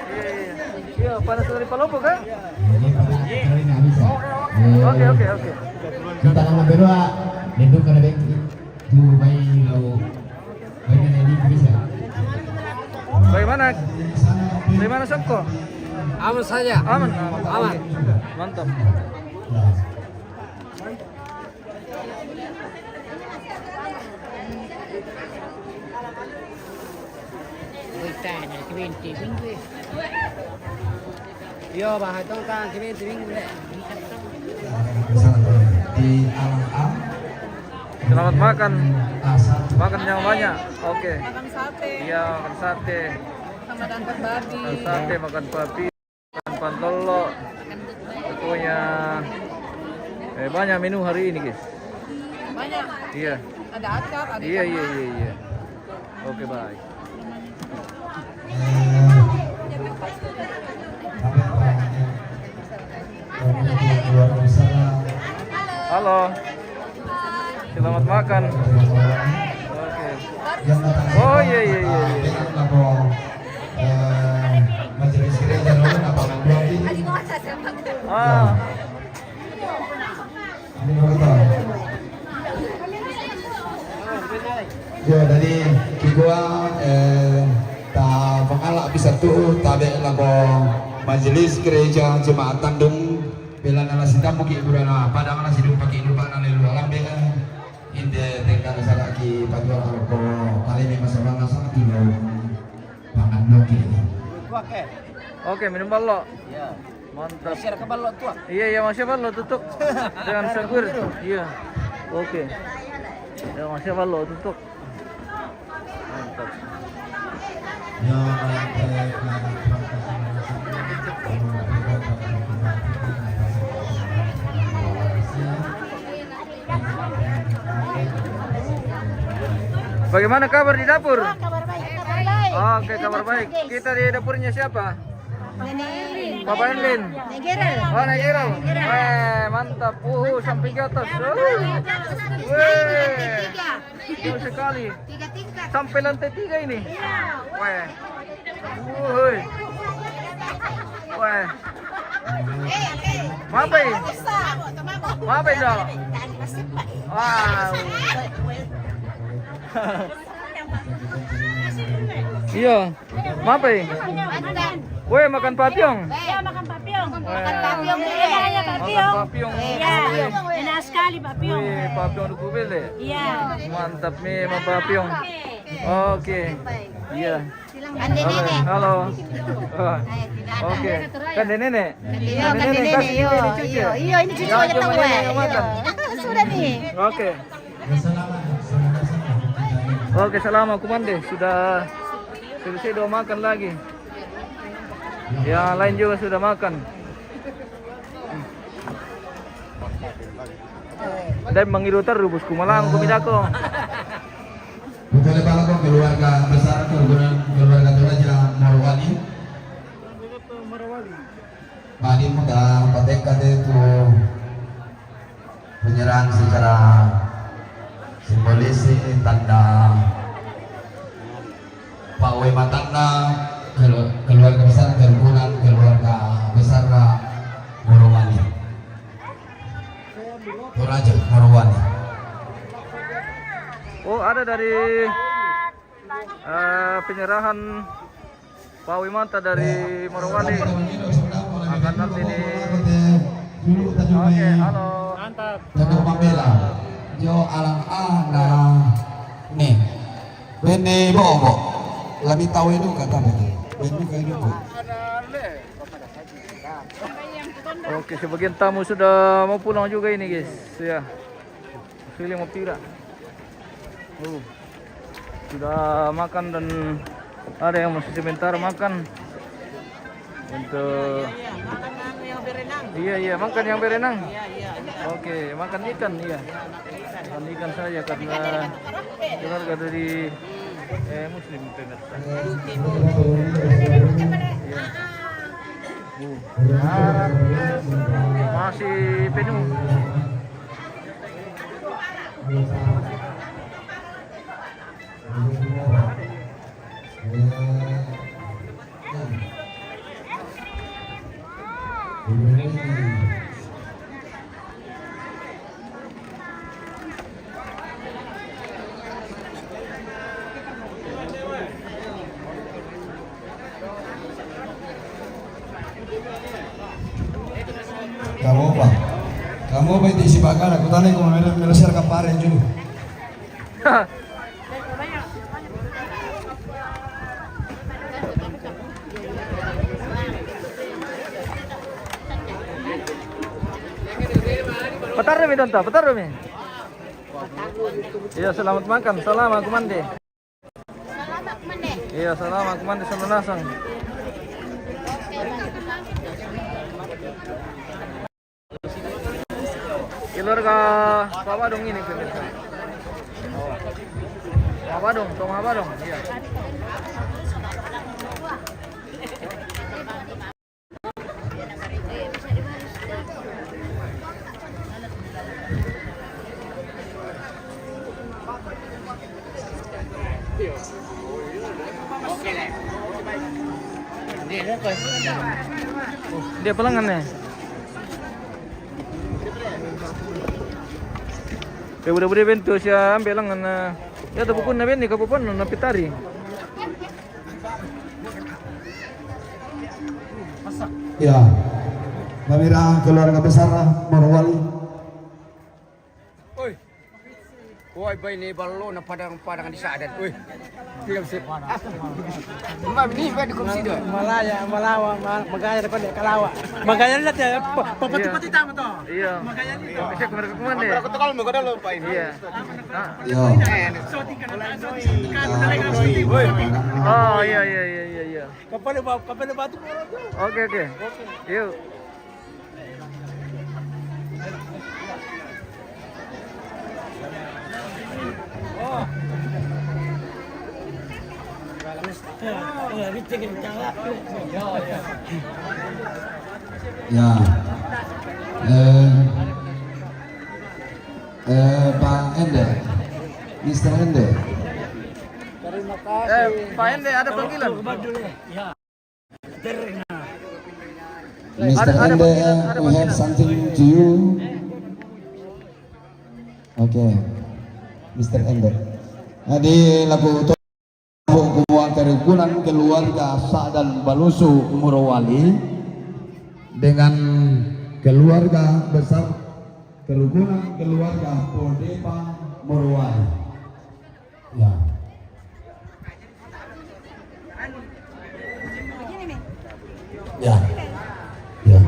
iya, iya. Iya, panas dari Palopo kah? Oke, oke, oke. Kita nama berdua, lindung kena bengki. Dubai lo. Bagaimana? Bagaimana Sokko? Aman saja. Aman, aman. Aman. Mantap. Io, ma hai tongkang, che venti, venti. Di alam-alam. Makan, makan yang banyak. Oke. Makan sate. Iya, makan sate. Sama dangkal babi. Makan sate, makan babi, makan pantolo. Pokoknya, eh, banyak menu hari ini, guys. Banyak. Iya. Ada acar, ada iya, iya, iya, iya. Oke, bye. Halo. Selamat makan. Oke. Oh, iya, iya, iya, iya. Ah. Yo, jadi kikua, eh, ta pangala bisa tu tabe lako Majelis Gereja Jemaat Tandung, bela nala sitamu ki burana padang nala sidung paki lupa nala lua lambe. Inte tengka saka ki patua alko kali ni masalah nasa tu lo pangan loki. Oke, minum ballo. Iya. Mantap. Share ke balok tuh. Iya, iya, masih balok tutuk. Dengan sagur. Iya. Oke. Ya, masih balok tutuk. Mantap. Ya, bagaimana kabar di dapur? Oh, kabar baik, kabar baik. Oke, kabar baik. Kita di dapurnya siapa? Nenek Papa Erlin. Nenek Gerald. Oh, Nenek Gerald. Weh, mantap. Uhu, sampai ke atas. Weh. Jauh sekali. Tiga tingkat. Sampai lantai tiga ini. Iya. Weh. Wuhui. Weh. Mape? Mape, Dok? Wow. Iya. Mape? Weh, makan papiong. Iya, makan papiong. Makan papiong. Iya, iya, makan papiong. Iya. Enak sekali papiong. Weh, papiong duku bele. Iya. Mantap nih, makan papiong. Oke. Iya. Halo. Halo. Oke. Kan nenek. Iya, kan nenek. Yo, yo, ini cucu aja tahu, eh. Sudah nih. Oke. Oke, salama kumande. Sudah selesai doa makan lagi. Yang lain juga sudah makan. Dai mangido terus, bosku, malang ko midako. Bukan lebar ko keluarga besar keluarga, keluarga Toraja Morowali. Bali muda patek kade tu penyerahan secara simbolis, tanda pawe matanna kelu-, keluarga besar kerukunan keluarga besar Morowali. Toraja Morowali. Oh, ada dari, eh, penyerahan Pak Wimanta dari Morowali. Akan nanti di, oke, halo. Mantap. Tanduk Mambela. Jo alang ana. Nih. Bene bobo. Lami tawe nu kata bene. Bene kayu nu. Oke, sebagian tamu sudah mau pulang juga ini, guys. Ya. Feeling mau pira. Oh. Sudah makan dan ada yang masih sementara makan. Untuk iya, iya, makan yang berenang. Iya, iya, makan yang berenang. Iya, iya. Oke, makan ikan, iya. Makan ikan saja karena keluarga dari, eh, muslim, pemirsa. Iya. Uh. Ah, masih penuh. Kamu apa? Kamu apa itu isi bakar? Aku tanya kamu melo, melo share kapare juga. Petar mi, Donta, petar mi. Iya, selamat makan. Salam aku mande. Iya, salam aku mande sama nasang. Keluarga Pak Badung ini, pemirsa. Oh. Pak Badung, Toma Badung, iya. Dia pelangan nih. Ya, udah, udah bentuk, saya ambil lengan, eh. Ya, tapi pun na bini, kapupun, na pitari. Ya, kami ra keluarga besar Morowali. Oi. Woi, bai ni ballo na padang-padang di sadan. Oi. Tidak sih. Mam ni bai di komsi do. Malaya, Malawa, ma-, Magaya depan dia Kalawa. Magaya lihat ya, pa-, papati-pati tamu to. Iya. Magaya ni to. Bisa kemana-kemana deh. Aku tahu kalau mau kada lupa ini. Iya. Ah. Iya. So, tinggal na-, so, tinggal na-, Oh, iya, iya, iya, iya, iya. Kapal ba-, kapal batu. Oke, oke. Yuk. Ya. Eh, eh, Pak Ende. Mister Ende. Eh, Pak Ende, ada panggilan. Mister Ada, ada Ende, panggilan, ada we have panggilan. Something to you. Oke, Mister Ende. Jadi, laku to-, kumua kerukunan keluarga Sa'dan Balusu Morowali dengan keluarga besar kerukunan keluarga Bodepa Morowali. Ya. Ya. Ya.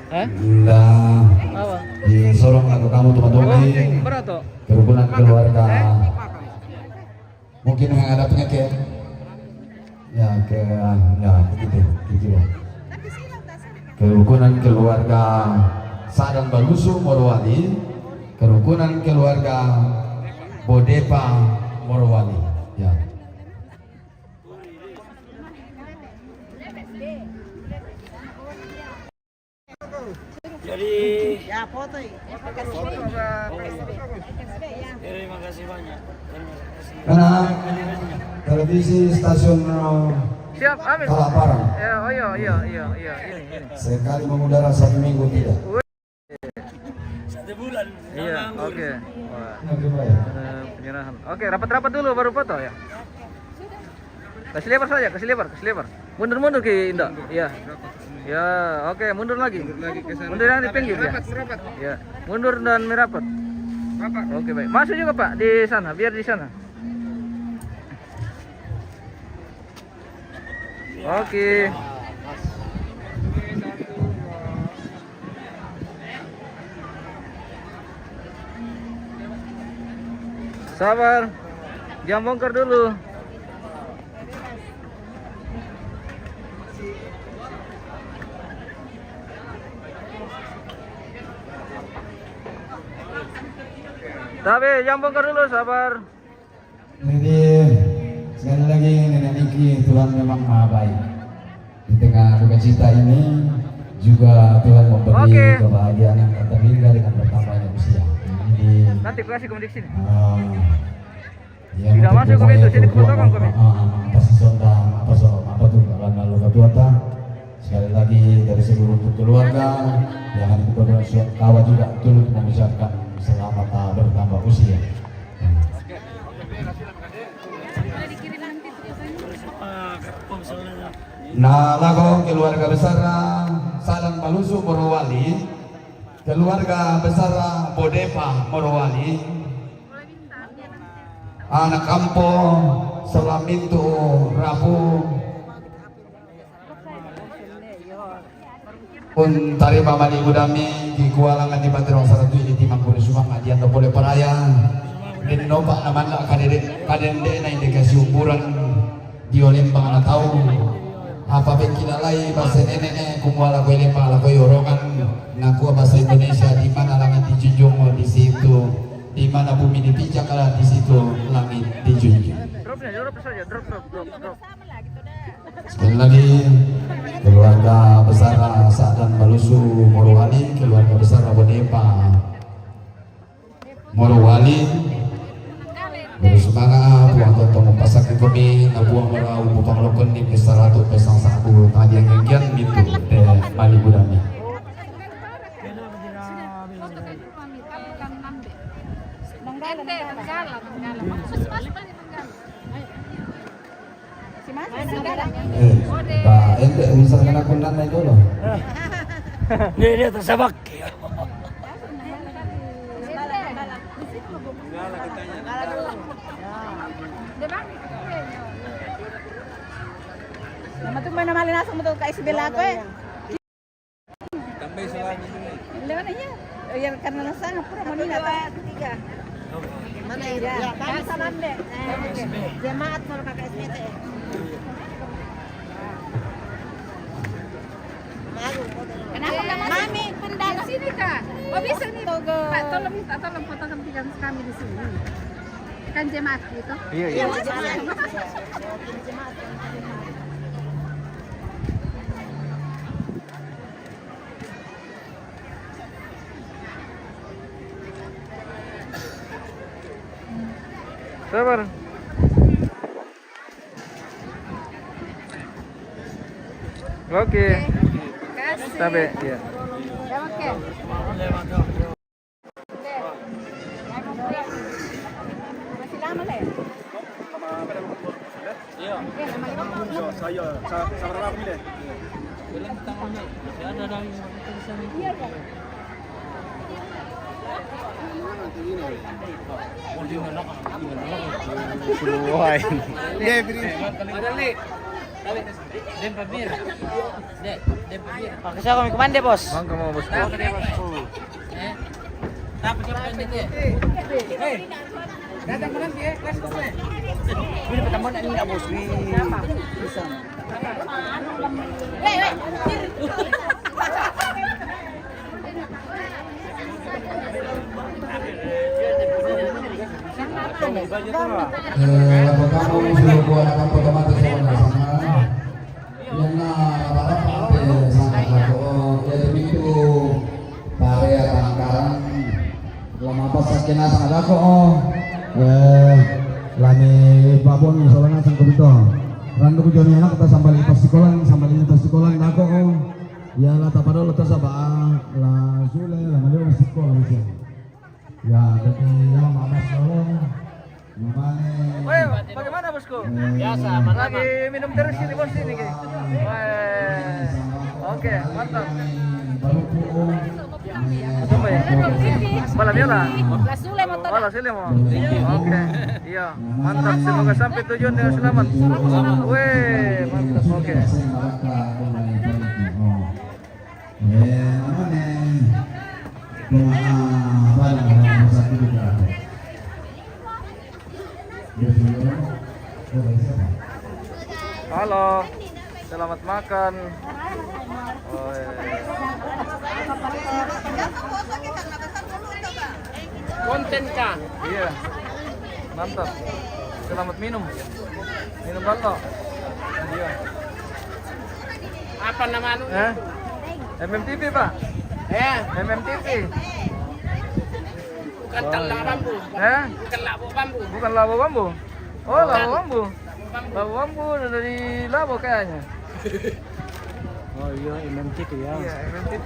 Hah? Nda. Apa? Di sorong aku kamu teman-teman Oh, ini. Berato. Kerukunan keluarga. Mungkin yang ada penyakit. Ya, ke, ya, begitu, gitu ya. Kerukunan keluarga Sa'dan Balusu Morowali, kerukunan keluarga Bodepa Morowali. Ya. Jadi, ya, foto, ya. Terima kasih banyak. Terima kasih. Karena televisi stasiun, eh, Siap, Amin. Kalaparang. Ya, oh iya, iya, iya, iya. Ini, ini. Sekali mengudara satu minggu tidak. Satu bulan. Iya, oke. Wah. Oke, baik. Ada penyerahan. Oke, rapat-rapat dulu baru foto ya. Kasih lebar saja, kasih lebar, kasih lebar. Mundur, mundur ke Indah. Iya. Ya, oke, mundur lagi. Mundur lagi ke sana. Mundur yang di pinggir ya. Merapat, merapat. Ya, mundur dan merapat. Rapat. Oke, baik. Masuk juga, Pak, di sana, biar di sana. Oke. Sabar. Jangan bongkar dulu. Tapi jangan bongkar dulu, sabar. Jadi, sekali lagi, Nenek Niki, Tuhan memang maha baik. Di tengah duka cita ini, juga Tuhan memberi Oke. Kebahagiaan yang tak terhingga dengan bertambahnya usia. Jadi, Nanti kasih komunik sini. Ah, ya, Tidak untuk masuk ke pintu, sini kebetulan kami. Ah, ah, apa sih, sonda, apa so, apa tuh, kalau lalu ketua ta. Sekali lagi, dari seluruh keluarga yang ada di Kota Suakawa juga turut mengucapkan selamat, ah, bertambah usia. Nah, lako keluarga besar Sa'dan Balusu Morowali, keluarga besar Bodepa Morowali, anak ampo Solamintu Rapu, pun tarima mani gudami di kualangan di Batirong Saratu ini timang kuri sumang adian pole Nopa na manda kadede, kadende na inde kasi umburan dio lembang na tau. Apa pe kina lai base nene e, kumua lako i lembang lako i orongan, na kua base Indonesia, di mana langit dijunjung, di situ, di mana bumi dipijak, di situ langit dijunjung. Sekali lagi, keluarga besar Sa'dan Malusu Morowali, keluarga besar Bonepa Morowali, bersumanga puang tonton pasaki kami, na puang merau bupang lokon ni pesta ratu pesang sabu tadi yang gian gitu de mali budami. Eh, ba ente bisa kena kundan na itu loh. Dia, dia tersebak. Nama tu mana malin asam betul K S B lah aku eh. Tambah selagi. Lewan aja. Ya karena nasa ngapura mau nina. Dua, tiga. Mana ya? Ya, kami sama Mbak. Jemaat kalau kakak S B T. Kenapa nggak masuk? Mami, pendana. Di sini, Kak. Oh, bisa nih, Pak. Tolong minta tolong fotokan tiga kami di sini. Kan jemaat gitu. Iya, iya. Iya, jemaat. Sabar. Oke. Sampai, ya. Oke. Masih lama, Le? Iya. Iya, saya, sa-, sabar aku, Le. Iya, Kak. Wah. Ada, Le. Dale. Dem pabir. De, dem pabir. Pakai siapa kami komande, Bos? Bang, kamu, Bos. Tahu ke dia, Bos? Eh? Tahu siapa yang dia? Hei. Datang ke nanti, eh, kelas kau, eh. Ini pertemuan ini, Bos. Wih. Bisa. Eh, apa kamu suruh buat anak kamu otomatis sama sama? Yang na rata-rata hampir sama, oh, ya, demi itu. Pare ya, tangan kanan. Lama apa sakena tangan dako, oh. Eh, lani babon solana sangko bito. Randu ku joni anak ta sambali pasikolan, sambali pasikolan dako, oh. Ya la tapadolo ta saba, la sule, la malio pasikolan bisa. Ya, jadi ya mama solo. Woi, bagaimana, Bosku? Biasa, aman-aman. Lagi minum terus ini, Bos, ini, Ki. Woi. Oke, mantap. Apa ya? Malam ya lah. Lah sule mo to. Oh, lah sule mo. Oke. Iya. Mantap, semoga sampai tujuan dengan selamat. Woi, mantap. Oke. Eh, apa nih? Cuma, ah, apa yang mau satu juga? Halo, selamat makan. Oh, iya. Konten kah? Iya. Mantap. Selamat minum. Minum dulu. Iya. Apa nama anu? Eh? M M T V, Pak? Ya. M M T V. Bukan Telak Bambu. Eh? Bukan Labo Bambu. Bukan Labo Bambu? Oh, Labo Bambu. Labo Bambu dari Labo kayaknya. Oh iya, M M T V ya. Iya, M M T V.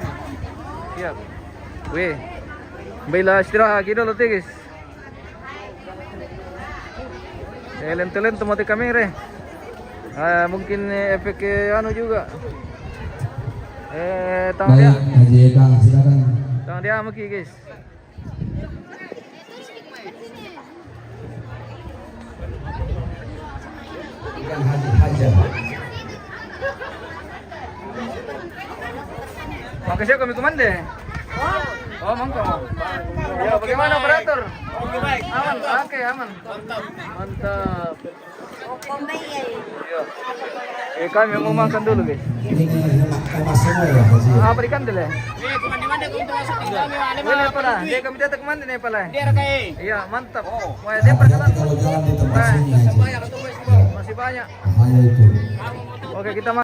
Iya. Weh. Bila istirahat kita lo tigis. Eh, lento-lento mati kamera. Ah, mungkin, eh, efek, eh, anu juga. Eh, tangan dia. Baik, Haji Eka, silakan. Tangan dia mungkin, guys. Ikan haji hajar. Makasih kami komande. Oh, mangko. Ya, bagaimana operator? Aman, oke, aman. Mantap. Bombay ya. Iya. Eh, kami mau makan dulu, guys. Ini emas semua ya, Haji. Ah, berikan dulu. Eh, cuma di mana kau tuh masuk tinggal mi wale Ini mah. pala, dia kami datang mana nih pala? Dia kayak. Iya, mantap. Oh. Wah, dia Hati-hati perkenalan. Kalau jalan di tempat sunyi, Haji. Masih banyak. Bahaya itu. Oke, kita